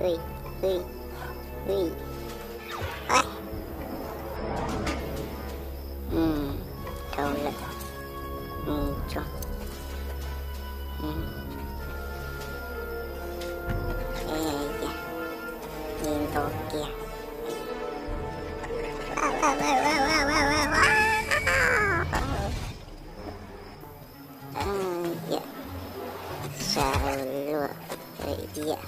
Ui, ui, ui. Ua, mm, dhau lawm. Mus tso. Mm. Ua, ya, li nto kiag. Ua, ya, sawv luag ua, ya.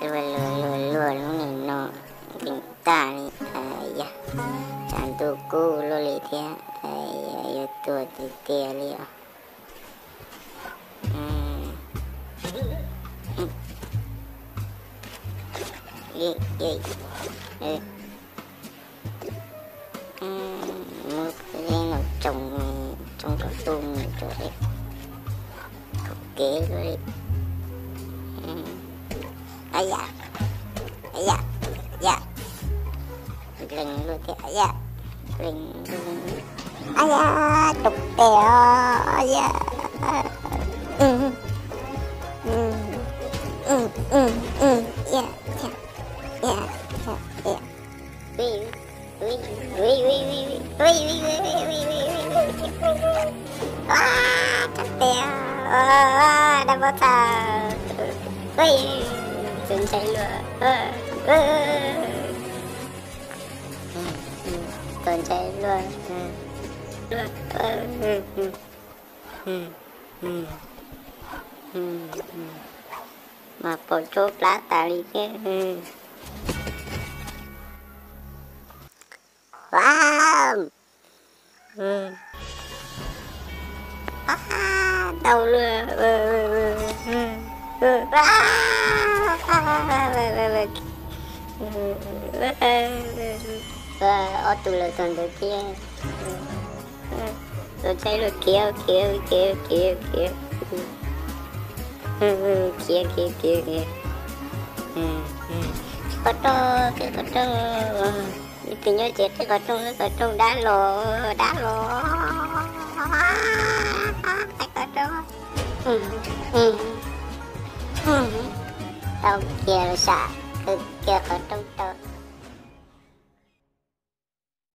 Luag luag luag luag lub niag no nkees tag li, yog tshav ntuj kub luaj li thiab, yuav tuag tiag tiag li os. Muab no tsoo, tsoo rau tus mus rau kaum kev luaj li. Ab yam, ab yam, yam, lees luaj thiab ab yam, lees, ab yam, rau pem os, ab yam, yam, yam, yam. Ua, tsob tes, dab pob txha, txaus ntshai luaj, txaus ntshai luaj. Mas pom tsob plab tas li thiab. Ua, ntau luaj. Ob tug lawm txog ntawd thiab. Txaus ntshai luaj, khiav khiav khiav khiav khiav. Khiav khiav khiav khiav. Qhov rooj, qhov rooj. Ib tug nyob tsev qhib qhov rooj, qhov rooj dab los, dab los. Qhib qhov rooj. Tau kiag los sam, qhib kiag qhov rooj tau.